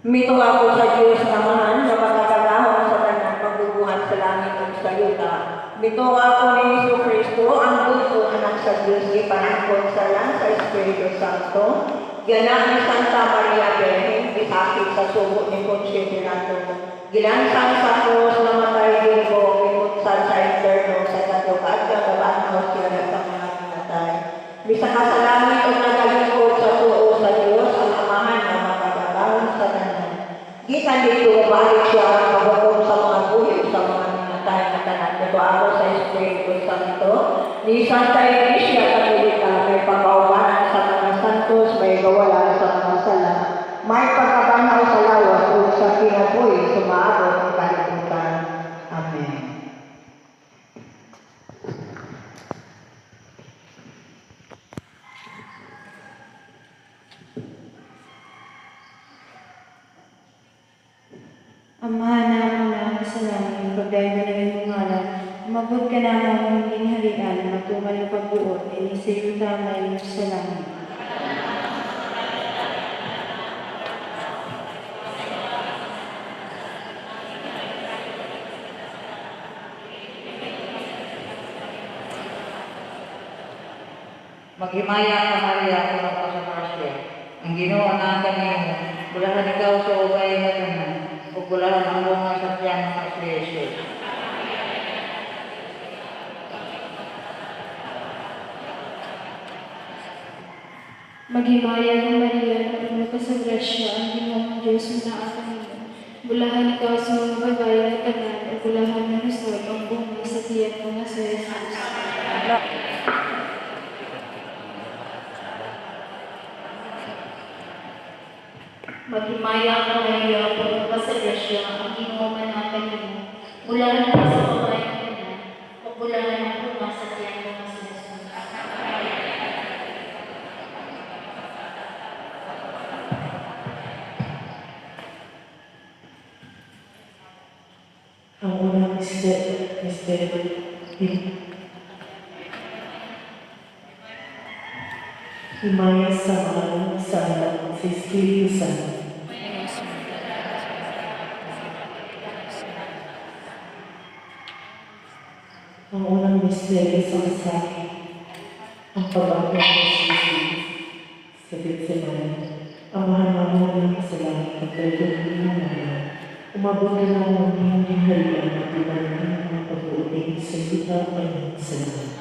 Mituo ako sa Dios Amahan nga makagagahom sa tanan, magbubuhat sa langit ug sa yuta. Mituo ako ni Hesus Kristo, ang bugtong Anak sa Dios, gipanangkon sa sa Espiritu Santo, gianak ni Santa Maria Birhen, gisakit sa sugo ni Poncio Pilato, gilansang sa krus, namatay, gilubong, gimutsad sa impierno, sa ikatulo ka adlaw nabanhaw siya sa mga pinatay. Misaka sa langit ug nagalingkod sa tuo sa Dios ang Amahan nga makagagahom sa tanan. Gikan didto mobalik siya aron maghukom sa mga buhi ug sa mga namatay nga tanan. Mituo ako sa Espiritu Santo, ni Santa Iglesia Katolika, may pagkaubanan sa mga santos, may kawalan sa mga sala, may pagkabanhaw sa lawas ug sa kinabuhi sa moabot nga kalibutan. Amen. Amahan namon nga sa langit, pagdayon ang imong ngalan, umabot kanamo ang imong gingharian, matuman ang pagbuot dinhi sa yuta mahimo sa langit. Maghimaya ka, Maria, puno ka sa grasya. Ang Ginoo naa kanimo, bulahan ikaw sa babaye nga tanan, ug bulahan ang bunga sa tiyan mo nga si Jesus. Maghimaya ka, Maria, puno ka sa grasya, ang Ginoong Dios naa kanimo. Bulahan ikaw sa mga babaye nga tanan, ug bulahan man usab ang bunga sa tiyan mo nga si Jesus. Maghimaya ka, Maria, puno ka sa grasya, ang Ginoo man kanimo. Bulahan ka sa babaye nga tanan, ug bulahan ang bunga sa tiyan mo nga si Jesus. Ang unang misteryo, himaya sa Amahan, sa Anak, sa Espiritu Santo. Ang unang misteryo sa kasakit, ang pag-angkon ni Jesus sa Getsemane. Amahan namon nga sa langit, pagdayon ang imong ngalan. Umabot kanamo ang imong gingharian, matuman ang imong mga pagbuot dinhi sa yuta mahimo sa langit.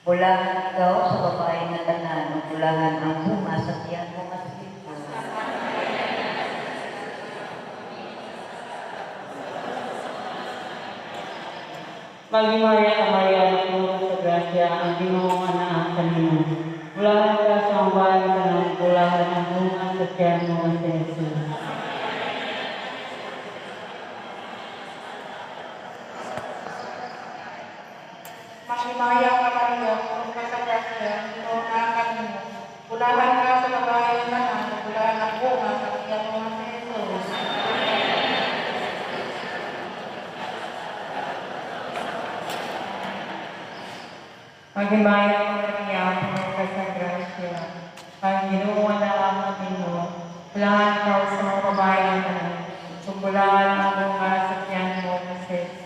Bulahan ikaw sa babae nga tanan, ug bulahan ang bunga sa tiyan mo nga si Jesus. Maghimaya ka, Maria, puno ka sa grasya, ang Ginoo anaa kanimo. Bulahan ka sa mga babaye nga tanan, bulahan ang bunga sa tiyan mo nga si Jesus. Maghimaya ka, Maria, puno ka sa grasya, ang Ginoo naa kanimo. Bulahan ka sa babaye nga tanan, ug bulahan ang bunga sa tiyan mo nga si Jesus. Maghimaya ka, Maria, puno ka sa grasya, ang Ginoo anaa kanimo. Bulahan ikaw sa mga babaye nga tanan, ug bulahan ang bunga sa tiyan mo nga si Jesus.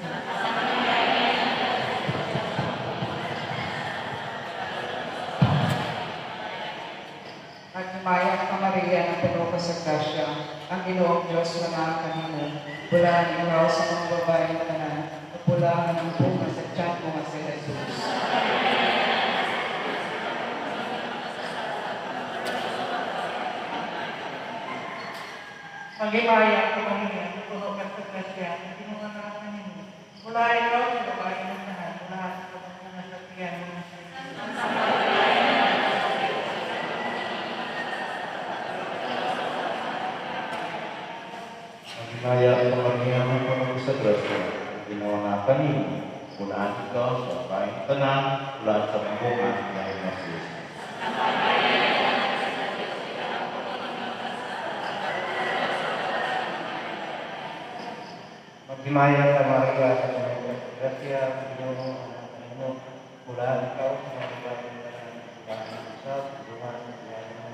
Maghimaya ka, Maria, na puno ka sa grasya, ang Ginoong Diyos naa kanimo. Bulahan ikaw sa mga babaye nga tanan, ug bulahan ang bunga sa tiyan mo nga si Jesus. Maghimaya ka, Maria, puno ka sa grasya, ang Ginoo naa kanimo. Bulahan ikaw sa babaye nga tanan, bulahan ang bunga sa tiyan mo nga si Jesus. Maghimaya ka Maria, puno sa grasya, ang Ginoo naa kanimo. Bulahan ikaw sa babaeng tanan, bulahan sa bunga sa tiyan mo si Jesus. Maghimaya ka Maria, puno sa grasya, ang Ginoo naa kanimo. Bulahan ikaw sa babaeng tanan, bulahan sa bunga sa tiyan mo.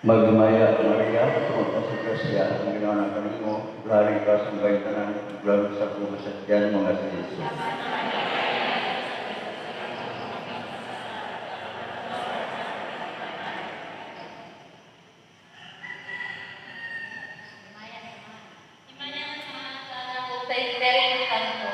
Maghimaya ka Maria, puno sa grasya, ang Ginoo naa kanimo. Bulahan ikaw sa babaeng tanan, bulahan sa bunga sa tiyan mo nga si Jesus. Sa Espiritu Santo.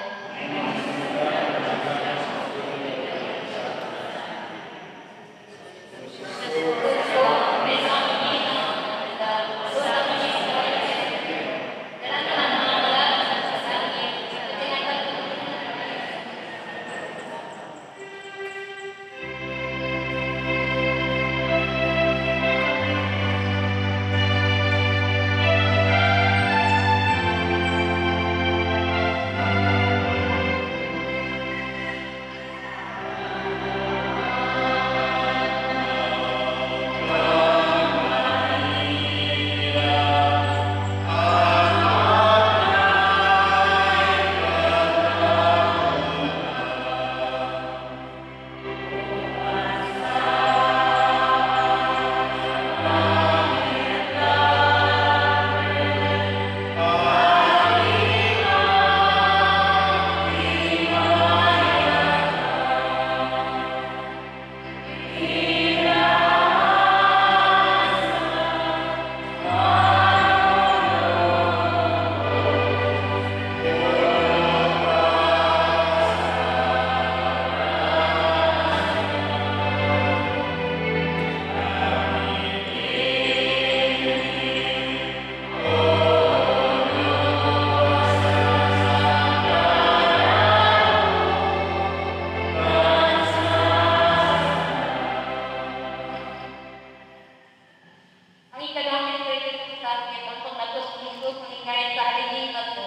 Ang ikaduhang misteryo sa sakit, ang paglatos ni Jesus ng ingayan sa haligi na to.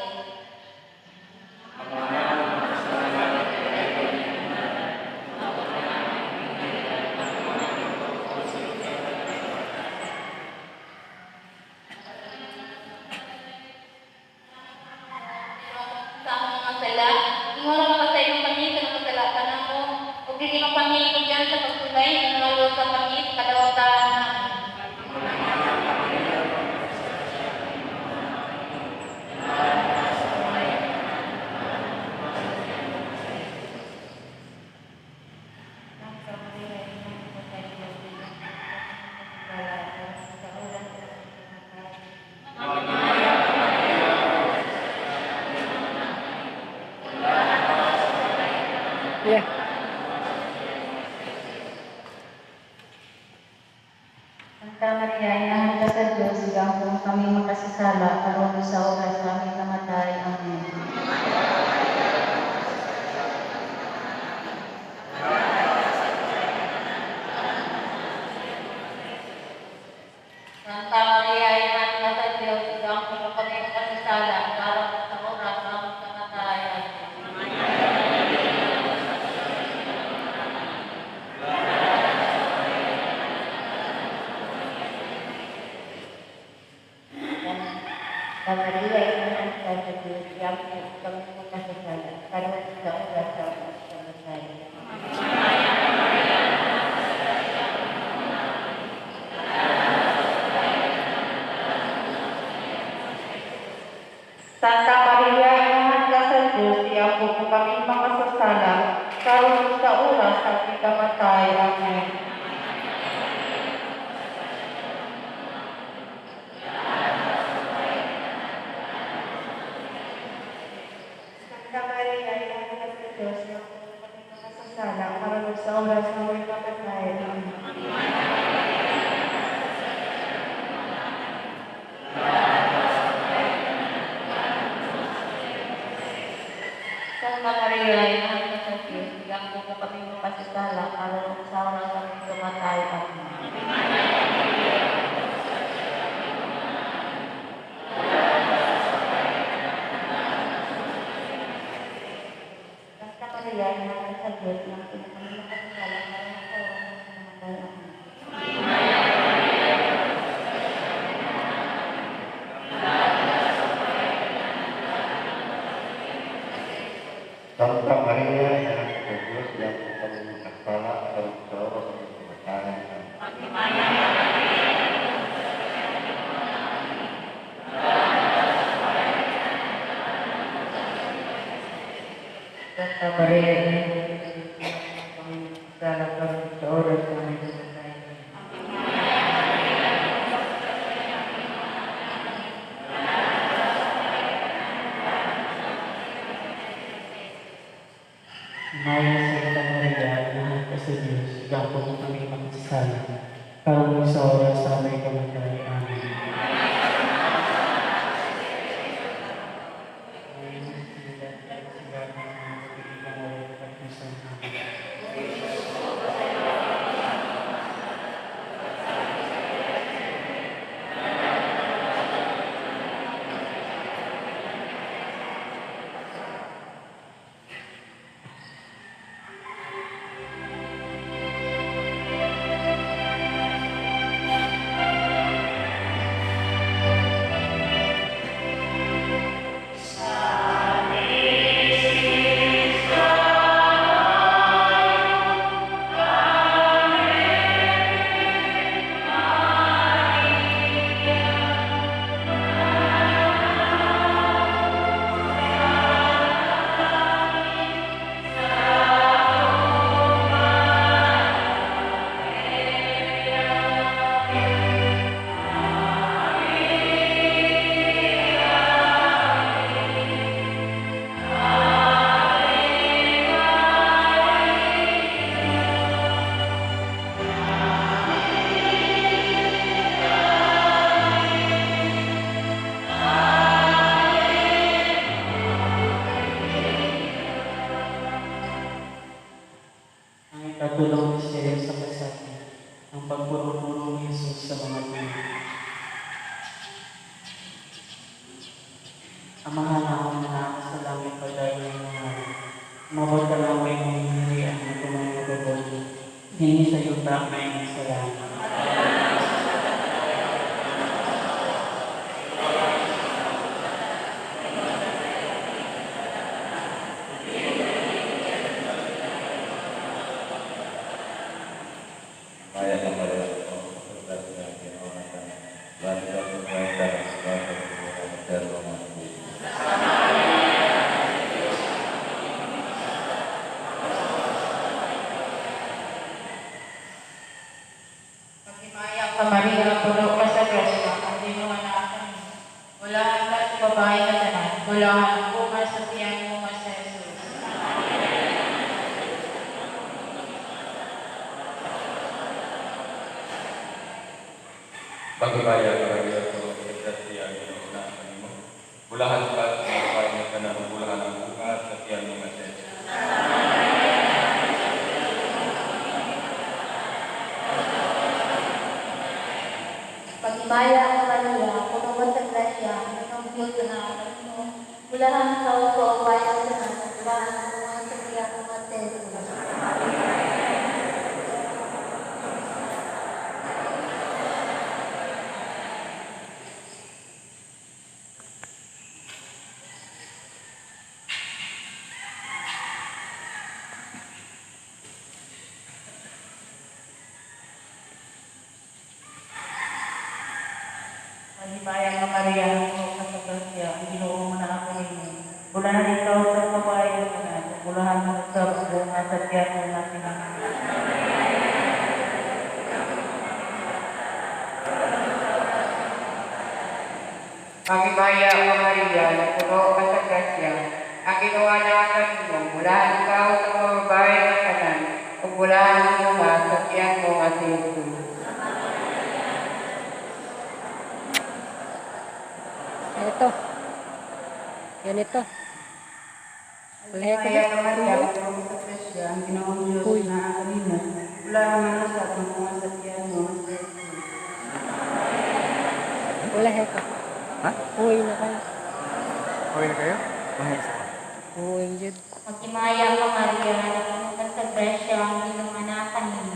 Sa among mga sala, ingon ka sa iyong kami sa nakasala ka namo, ug dili mo kami itugyan sa pagsulay nga nangaluwas kami sa kadawatan namin. Santa Maria, inahan ka sa Diyos, sa oras sa aming kamatay. Yeah. Santa Maria, inahan ka sa Diyos, igampong kami makasasala, karon sa oras sa aming kamatay. Amen. Santa Maria, inahan ka sa Diyos, igampong kami makasasala, karon sa oras sa aming kamatay. Amen. Santa Maria, inahan ka sa Diyos, igampong kami makasasala, karon sa oras sa aming kamatay. Santa Maria, inahan ka sa Diyos, iampo mo kami makasasala, karon sa oras sa aming kamatay. Amen. Santa Maria, inahan ka sa Diyos, iampo mo kami makasasala, karon sa oras sa aming kamatay. Amen. Maria, inahan ka sa Diyos, igampo mo kami makasasala, aron ug sa oras sa aming kamatay. Amen. Santa Maria, inahan ka sa Diyos, igampo mo kami makasasala, aron ug sa oras sa aming kamatay. Amen. Santa Maria, inahan ka sa Diyos, igampo kami makasala, aron ug sa oras sa aming kamatayan. Amen. Santa Maria, inahan ka sa Diyos, igampo kami makasala, karon ug sa oras sa aming kamatayan. Amen. Maya Santa Maria, inahan ka sa Diyos, igampo mo kami makasasala, karon ug sa oras sa aming kamatay. Amen. Ang ikatulong misteryo sa kasakit, ang pagpurong-purong ni Jesus sa mga tao. Amahan ako na sa langit padayon ng ngalan. Umabot ka lang may hihirian na tumayo na Dini sa yuta may sa langit. Maya ka Maria, puno ka sa grasya, ang Ginoo na kanimo. Bulahan ikaw sa babaeng tanan, bulahan sa bunga sa tiyan mo nga si Jesus. Maghimaya ka Maria, puno ka sa grasya, ang Ginoo naa kanimo. Bulahan ka sa babae nga tanan, bulahan ang bunga sa tiyan mo nga si Jesus. Maghimaya ka Maria, puno ka sa grasya, ang Ginoo naa kanimo. Bulahan ka sa babae nga tanan, bulahan ang bunga sa tiyan mo nga si Jesus. Maghimaya ka Maria, puno ka sa grasya, ang Ginoong Diyos naa kanimo. Bulahan ka sa babae nga tanan, bulahan ang bunga sa tiyan mo nga si Jesus. Maghimaya ka Maria, puno ka sa grasya, ang Ginoo naa kanimo. Bulahan ikaw sa babae nga tanan, bulahan man usab ang bunga sa tiyan mo nga si Jesus. Maghimaya ka Maria, puno ka sa grasya, ang Ginoo naa kanimo. Bulahan ikaw sa mga babae nga tanan, ug bulahan ang bunga sa tiyan mo nga si Jesus. Ito. Ganito. Wala ka Kaya ka Maria, puno ka sa grasya, ang Ginoong Diyos naa kanimo. Bulahan man usab ang bunga sa tiyan mo nga si Jesus. Wala ka. Ha? Uwi na kayo. Uwi na kayo? Uwi yun. Maghimaya ka Maria, napuno ka sa grasya, ang Ginoong naa kanimo.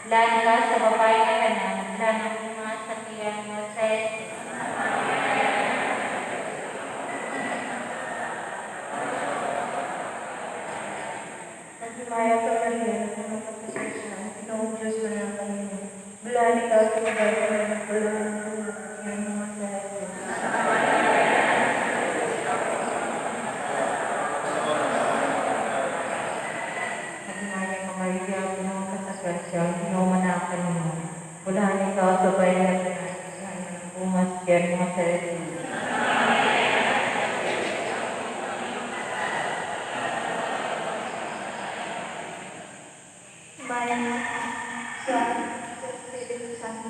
Bulahan ka sa babae nga tanan, bulahan ang bunga sa tiyan mo nga si Jesus. Maghimaya ka Maria, napuno ka sa grasya, ang Ginoong Diyos naa kanimo. Bulahan ikaw sa babae tanan, bulahan ang bunga sa tiyan mo nga si Jesus. Maghimaya ka Maria, puno ka sa grasya, ang Ginoo naa kanimo. Bulahan ikaw sa babae nga tanan, bulahan ang bunga sa tiyan mo nga si Jesus. Himaya sa Espiritu Santo.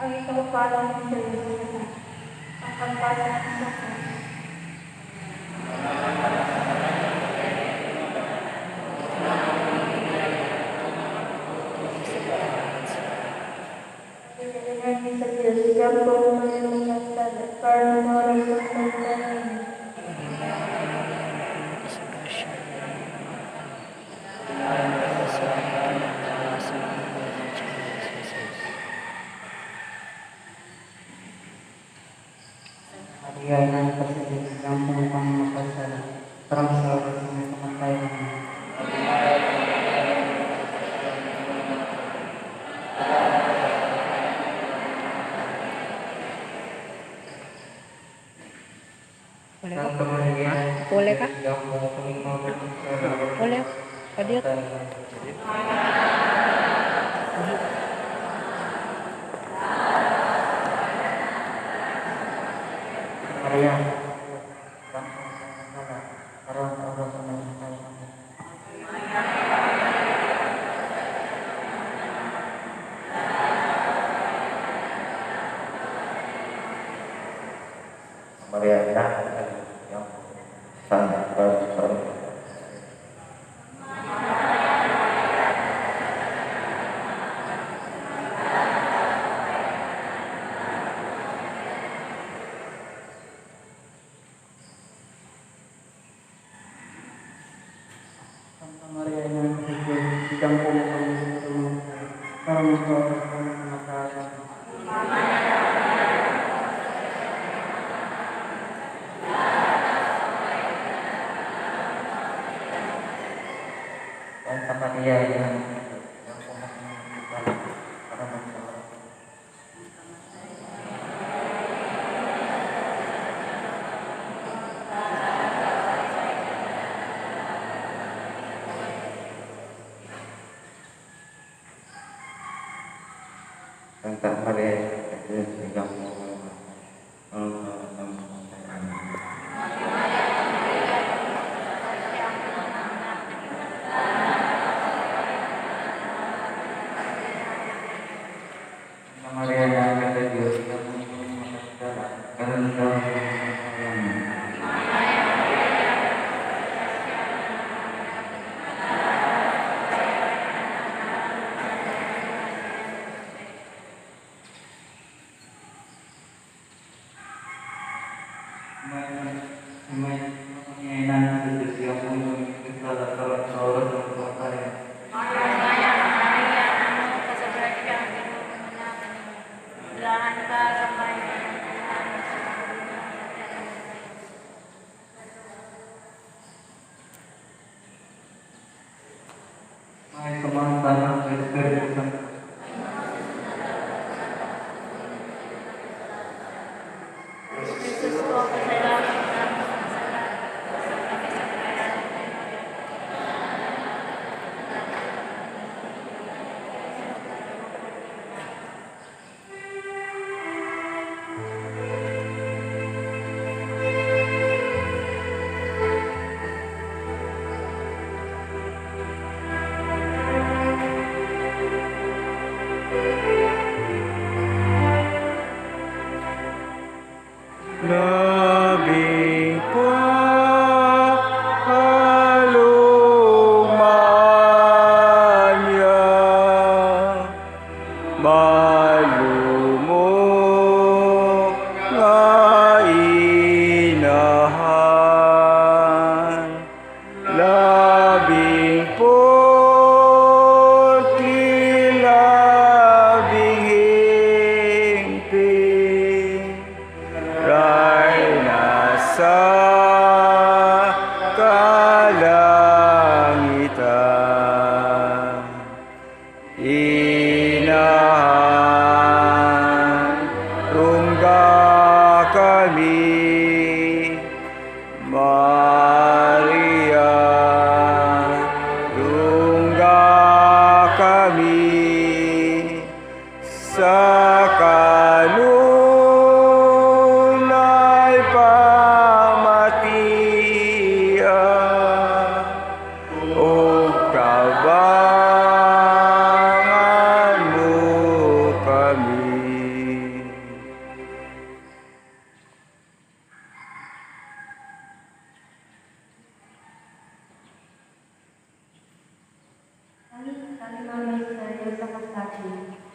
Ang ikapalang misteryo, ang pagpasok sa krus. Pinalangin sa Diyos, gampo kami mga sala, karon ug oras sa kamatayon. Maria, Ina ka sa Diyos, gampo mo kami makasala, karon sa oras sa among kamatayon. Amen. Wala ka? Santa Maria, Wala ka? gampo mo kami makasala, Wala. Padiot. Maria, gampo mo kami makasala, karon sa oras sa among kamatayon. Amen. Maria, Ina ka sa Diyos, gampo sana karon sa oras. Santa Maria, Ina sa Diyos, gampo mo kami makasala, karon sa oras sa among kamatayon. Santa Maria, Ina sa Diyos, gampo mo kami makasala, karon sa oras. Santa Maria, Ina sa Diyos, gampo mo kami makasala, karon sa oras sa among kamatayon. Amen. Santa Maria, Ina ka sa Diyos,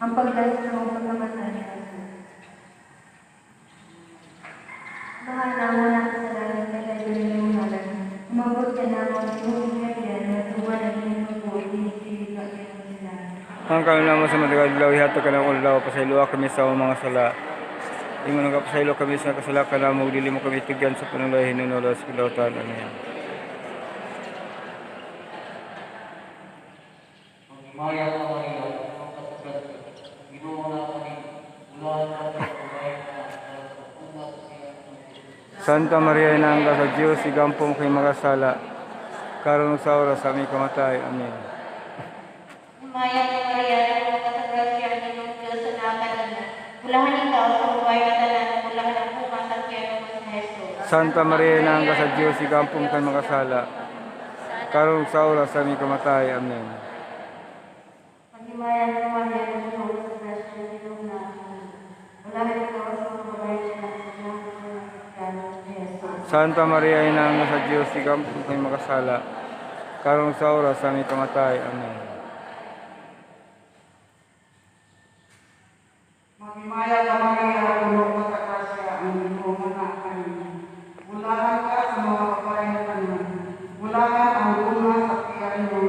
Ang pagdasal ng pagkamatay ni Jesus. Bahala mo na kasalanan kay Diyos ng ngalan. Umabot ka na ang iyong kaya na tuwa na iyong dinigil ka sila. Ang kami naman sa matagal daw, ihatag ka na akong law, pasayloa kami sa mga sala. Ingon nga pasaylo kami sa kasala ka na mo, dili mo kami tigyan sa panulay hinunulo sa kilautan. Amen. Santa Maria, Inang ka sa Diyos, igampo mo kay makasala, karon sa oras sa aming kamatay. Amen. Maya ni Maria, napuno ka sa grasya, ang Ginoong Diyos sa nakakanina. Bulahan ikaw sa buhay na tanan, bulahan ang bunga sa tiyan mo si Jesus. Santa Maria, Inang ka sa Diyos, igampo mo kay makasala, karon sa oras sa aming kamatay. Amen. Maya ni Maria, napuno ka sa grasya, ang Ginoong nakakanina. Bulahan ikaw sa buhay na tanan, Santa Maria, Inang sa Diyos, igampo kay makasala, karon sa oras sa aming kamatay. Amen. Maghimaya ka Maria, puno ka sa grasya, ang Ginoo manaakanina. Bulahan ka sa mga babae na tanan, bulahan ang bunga sa tiyan mo.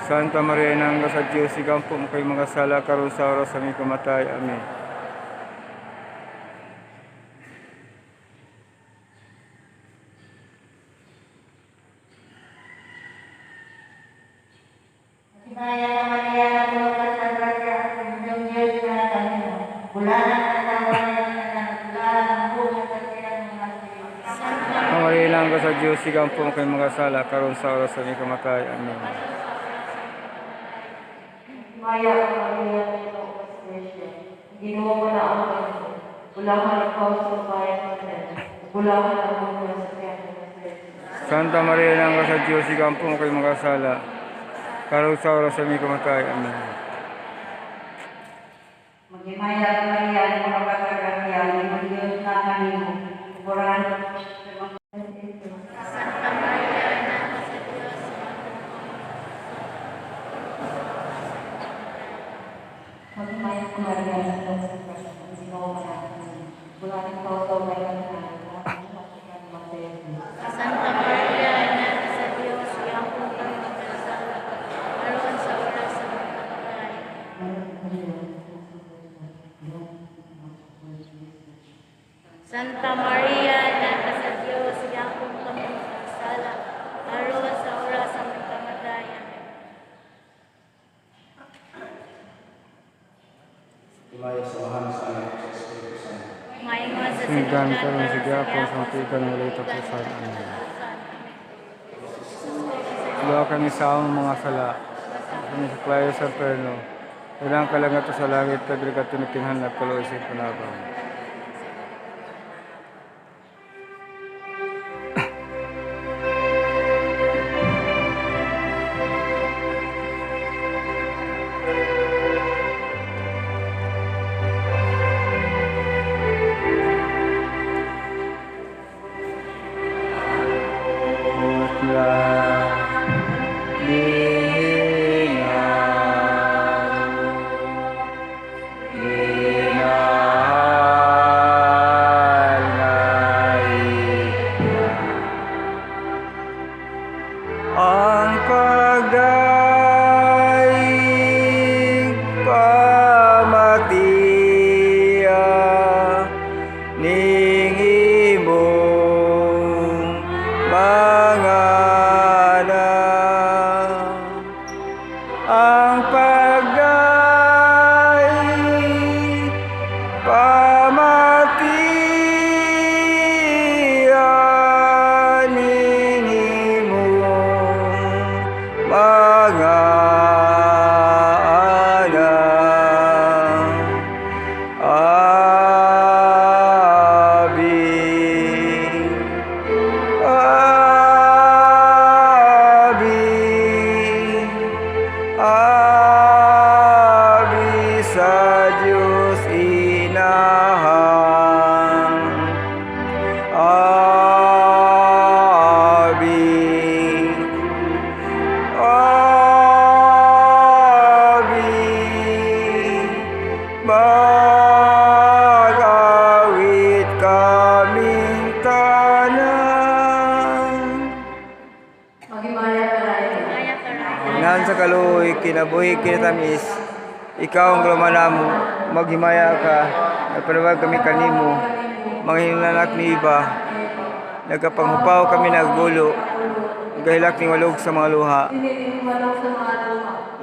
Santa Maria, Inang sa Diyos, igampo kay makasala, karon sa oras sa aming kamatay. Amen. Maghimaya ka Maria, napuno ka sa grasya, ang Ginoong Diyos nakakanina. Bulahan ka sa babae na tanan, bulahan ang bunga sa tiyan mo si Jesus. Maria, Inang ka sa Diyos, igampo kay makasala, karon sa oras sa aming kamatay. Amen. Maya ka Maria, napuno ka sa grasya, ang Ginoo manaakanina. Bulahan ikaw sa babae na tanan, bulahan ang bunga sa tiyan mo si Jesus. Santa Maria, Inang ka sa Diyos, igampo kay makasala, karon sa oras sa aming kamatay. Amen. Maghimaya ka Maria, napuno ka sa grasya, ang Ginoong Diyos nakakanimo. Bulahan Santa Maria, Inang ka sa Diyos, Maghimaya ka Maria, napuno ka sa grasya, ang Ginoo manaakanina. Bulahan ikaw sa babae na tanan, bulahan ang bunga sa Santa Maria, Ina sa Dios, iampo mo kami makasala, aron sa oras sa among kamatay. Amen. Himaya sa Amahan, sa Anak, sa Espiritu Santo. Maingon sa Sinugdan sinugdan karon karon sa sa gyapon sa gyapon matikan sa walay matikan katapusan. walay Amen. katapusan. Amen. Luwa kami sa among mga sala. Kami sa klayo sa perno. Ilang kalangat sa langit, tabi ka tinikinhan at kaluoy sa panabang. Putla Linaro, linahal nga ang pagdaig pamatiya ning imong mga anak. Ang pagdaig pamatiya ning imong mga anak. Abi, abi, abi sa Diyos Inahan. Abi, abi, mag-awit kaming tanan. Maghimaya ka Inahan sa kaluoy, kinabuhi, kinatamis, ikaw ang laman namo, maghimaya ka, nagpanawag kami kanimo, mga hinananak ni iba, nagkapanghupaw kami naggulo, gahilak ni walog sa mga luha.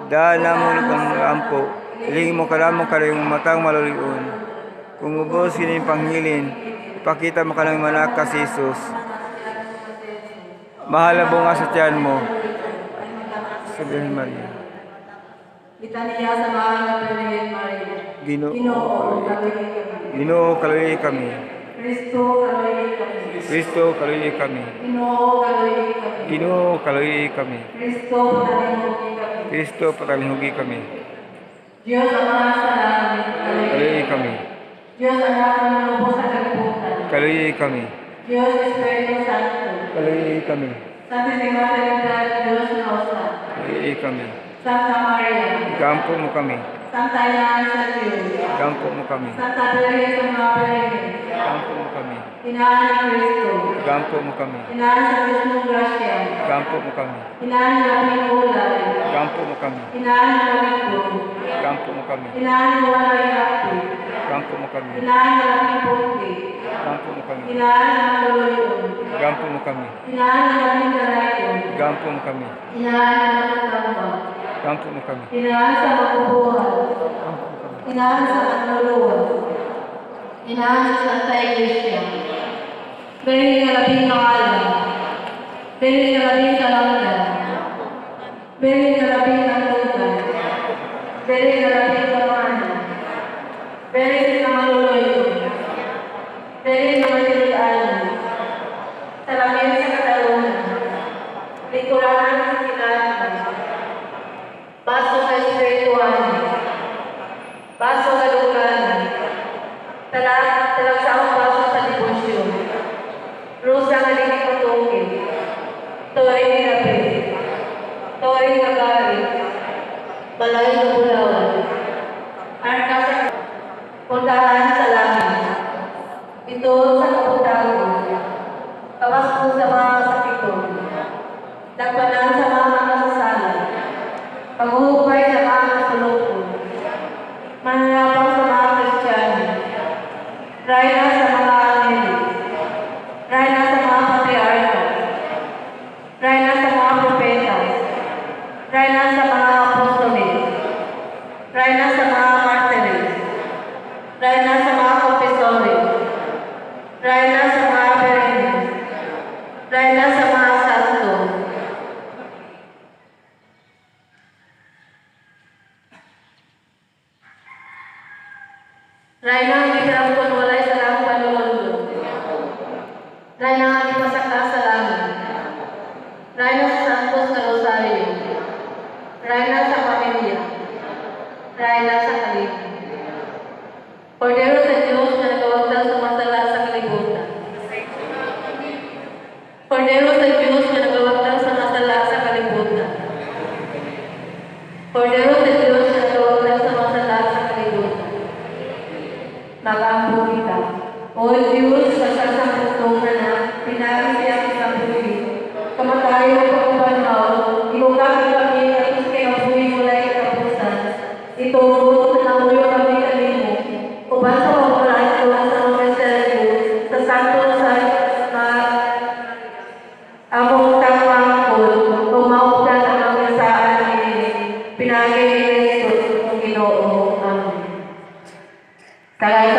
Daan namo kang ampo, ilingin mo kanamo kanayong matang malulion. Kung ubos kini panghilin, ipakita mo kanang manak ka si Jesus. Mahal na bunga sa tiyan mo. Sa Birhen Maria. Litanya sa mahal na Birhen Maria. Ginoo, Ginoo, kaluoy kami. Ginoo, kaluoy kami. Kristo, kaluoy kami. Kristo, kaluoy kami. Ginoo, kaluoy kami. Ginoo, kaluoy kami. Kristo, patalinghugi kami. Kristo, patalinghugi kami. Diyos Ama sa langit, Kaluoy kami. Diyos Anak na manubos sa kalibutan. Kaluoy kami. Diyos Espiritu Santo. Kaluoy kami. Santissima Trinidad, Diyos na usa. Kaluoy kami. Santa Maria. Gampo mo kami. Santa Ina sa Diyos. Gampo mo kami. Santa Birhen sa mga Birhen. Gampo mo kami. Inahan ni Kristo. Gampo mo kami. Inahan sa Diyos mong grasya. Gampo mo kami. Inahan ng labing ulay. Gampo mo kami. Inahan ng labing buo. Gampo mo kami. Inahan ng walay kapi. Gampo mo kami. Inahan ng labing puti. Gampo mo kami. Inahan ng maluluyon. Gampo mo kami. Inahan ng labing dalayon. Gampo mo kami. Inahan ng matatambak. Gampo mo kami. Inahan sa mabubuhay. Inahan sa manluluwa. Inahan sa Santa Iglesia. Birhen nga labing maalam. Birhen nga labing kalanggan. Birhen nga labing kantugan. Birhen nga labing kamana. Birhen nga maluluyo. Birhen nga matinud-anon. Salamin sa katalungan. Lingkuranan sa kinahanglan. Baso sa espirituan. Baso sa duganan. Talagsaong baso sa debosyon. Rosa nga dili matuki. Tore ni Gabi. Tore nga gari. Balay nga bulawan. Arka sa puntahan sa langit. Ito sa kabutagon. Kapasko sa mga sakiton. Dagpanan sa mga makasasala. Paghuhupay sa mga kasulupon. Mananapang sa mga Kristiyano. Rayna sa mga anghel. Reyna sa mga santo. Reyna ang gikarangkon walay salang panulondo. Reyna ang gipasaka sa langit. Reyna sa Santos nga Rosario. Reyna sa pamilya. Reyna sa kalipon. Kordero sa Diyos na nagawagtang sa masala sa kalibutan. Kordero sa Diyos na nagawagtang sa masala sa kalibutan. Kordero sa Diyos na nagawagtang sa masala sa kalibutan. Magampo kita. O Diyos, sa sasang na pinari siya sa buhi. Kamatayo ng pagpapanaw, inukaki kami at kinabuhi mula katapusan. Itugot na namuyo kami kanimo. Uban sa mga ito sa mga misteryo, sa santo sa among tangwangkol, umaupdan ang mga saan ini, pinagi ni Kristo ang Ginoo. Amen. Sa